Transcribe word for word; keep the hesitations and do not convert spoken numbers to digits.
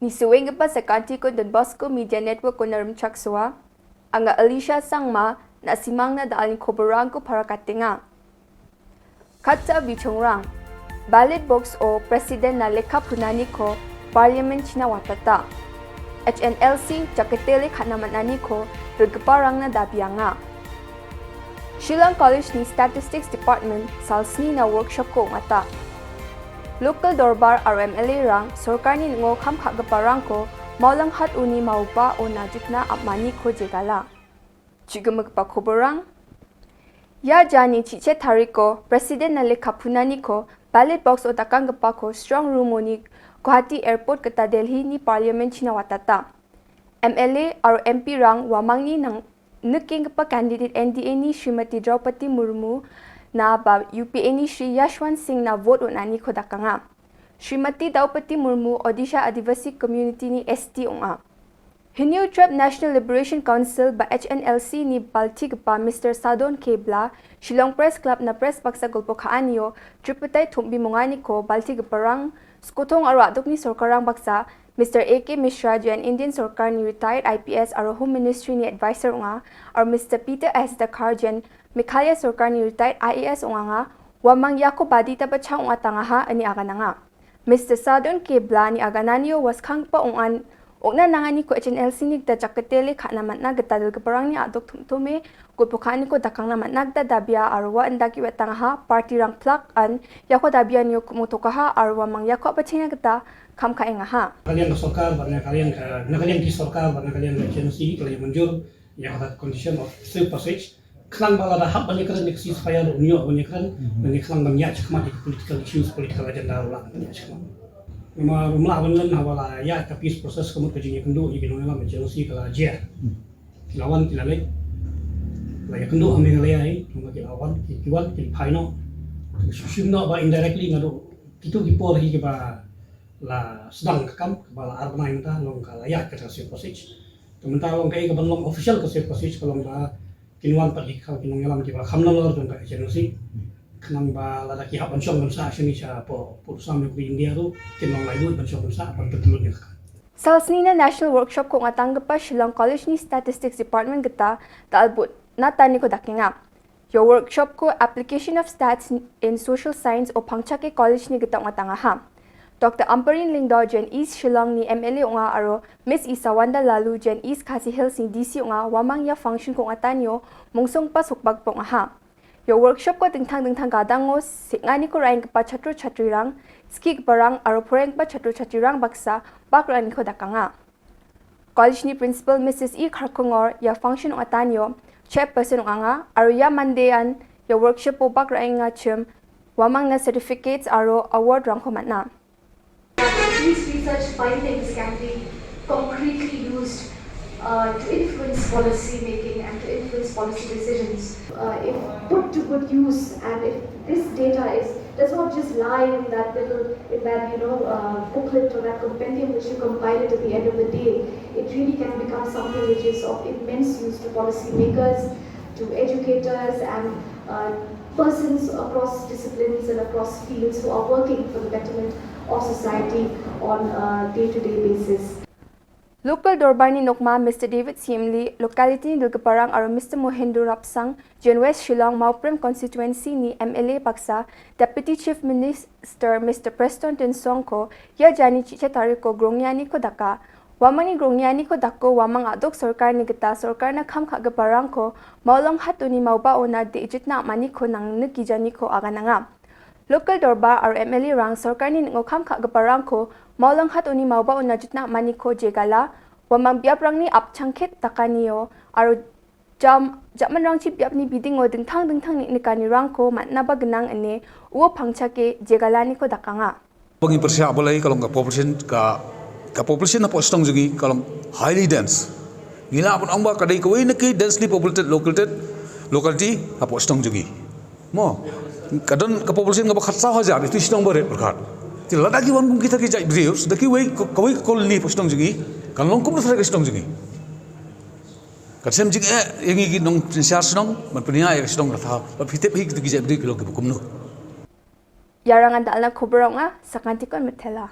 Nisuenggipa sakantikon Don Bosco Media Network-ona rimchaksoa. Anga Alicia Sangma, na·simangna da·alni koborangko parakatenga. Katsa bichongrang. Ballot box-o President-na lekka punaniko Parliament-china watata. H N L C jaketele ka·na man·aniko dilgiparangna dabianga. Shillong College-ni Statistics Department salsnina workshop-ko ong·ata. Local dorbar aro M L A-rang sorkarni ning·o kam ka·giparangko maulanghat uni maubao najutna am·aniko jegala. Chigimigipa koborang. Ia jani chi-, chet tariko President-na lekka punaniko ballot box-o dakanggipako strong room-oni Guwahati Airport gita Delhi-ni Parliament-china watata. M L A aro M P-rang uamangni nang-, nikenggipa candidate N D A-ni Srimati Draupadi Murmu-na ba U P A-ni Shri Yashwant Singh-na vote on·aniko dakanga. Srimati Draupadi Murmu Odisha Adivasi Community-ni S T ong·a. Hindu Tribe National Liberation Council ba H N L C-ni baltigipa Mister Sadon Kebla Shillong Press Club-na press baksa golpo ka·anio triputai tombimonganiko baltigiparang skotong aro a·dokni sorkarrang baksa Mister A K Mishra, jean Indian sorkarni retired I P S aro Home Ministry-ni advisor ong·a, aro Mister Peter S Dkhar, jean Meghalaya sorkarni retired I A S ong·anga, uamang iako baditaba cha ong·atangaha ine agananga. Mister Sadon Kebla-ni agananio ua skanggipa ong·an, ong·na nanganiko H N L C-ni gita jaketele ka·na man·a gita dilgiparangni a·dok tom·tome golpo ka·aniko dakangna man·a gita dabia aro ua indake wetangaha partirang plak an iako dabianio ku·motokaha aro uamang iako a·bachengna gita kam ka·engaha. Nagaland sorkar ba Nagaland, eh, Nagaland ki sorkar ba Nagaland H N L C kala manjur ya kata condition of safe passage. Klang bala da hap bani keren nek ceasefire ro unyo bani keren, bani klang ban ya chakma di political issues, political agenda ro la ya chakma. Nama rumla ban len hawala ya ka peace process kamut ka jingya kendo, ya kendo la H N L C kala jia. Kilawan kilalek. La ya kendo ame ngale ai, nama kilawan, ki-, kiwan, ki paino. Sushim no ba indirectly ngado, kitu ki por hi ke ba la sedang kakam, ke ba la arbana yang ta, long ka la ya ka safe passage. Tementang long ka e ka ban long official ka safe passage, ka long ba kinwan pat hi ka kinong yalam ki ba khamna lor jong ka H N L C. Khnang ba lada ki hap ban shong ban sa shini sha po, po sam ni India ro, kinong lai du ban shong ban sa, ban betul ni ka. Salsnina National Workshop-ko ong·atanggipa Shillong College-ni Statistics Department gita dal·bot nataniko dakenga. Ia workshop-ko Application of Stats in Social Science o Pangchake College-ni gita ong·atangaha. Doctor Ampareen Lyngdoh jean East Shillong-ni M L A ong·a aro Miss Isawanda Laloo jean East Khasi Hills-ni D C ong·a, uamang ia function-ko ong·atanio mongsonggipa sokbagipa ong·aha. Ia workshop-ko dingtang dingtang gadango seng·aniko ra·enggipa chatro chatrirang, skigiparang aro poraienggipa chatro chatrirang baksa bak ra·aniko dakanga. College-ni principal Missus E Kharkongor ia function ong·atanio chairperson ong·anga aro ia mandean ia workshop-o bak ra·engachim uamangna certificates aro award-rangko man·a. These research findings can be concretely used, uh, to influence policy making and to influence policy decisions. Uh, if put to good use, and if this data is, does not just lie in that little, in that, you know, uh, booklet or that compendium which you compile it at the end of the day, it really can become something which is of immense use to policymakers, to educators and, uh, persons across disciplines and across fields who are working for the betterment of society on a day-to-day basis. Local Dorbarni nokma Mister David Siemli, locality-ni dilgiparang aro Mister Mohendro Rapsang, Jen West Shillong Mawprem constituency-ni M L A baksa, Deputy Chief Minister Mister Prestone Tynsong-ko ia jani chi-, chet tariko grongnianiko daka. Uamangni grongnianiko dako uamang a·dok sorkarni gita sorkarna kam ka·giparangko maulong hatoni maubaona de·jitna am·aniko nangni gijaniko agananga. Local Dorbar aro M L A-rang sorkarni ning·o kam ka·giparangko maulong hatoni maubaona jutna am·aniko jegala, uamang biaprangni apchangket dakanio aro jam-, jamanrangchi biapni bidingo dingtang dingtang ni-, nikanirangko man·naba gnang ine uo Pangchake jegalaniko dakanga. Bang persia abalai kalong ka population ka, ka population na postong jugi kalong highly dense. Ngila apun ong ba kadai kawai naki densely populated located locality na postong jugi. Mo, kadon ka population ka ba khatsa hajar itu Shillong ba ret berkat. Ti lada ki wan kum kita ki jai bri, sudah ki wai ko-, kawai colony postong jugi, kan long kum na sara postong jugi. Kan sem jing e, yang igi nong siar senong, man punya ya senong rata, ba fitep hi kita ki jai bri kilo ki bukum nu. Iarang an dal·na koborang ong·a, sakantikon mitela.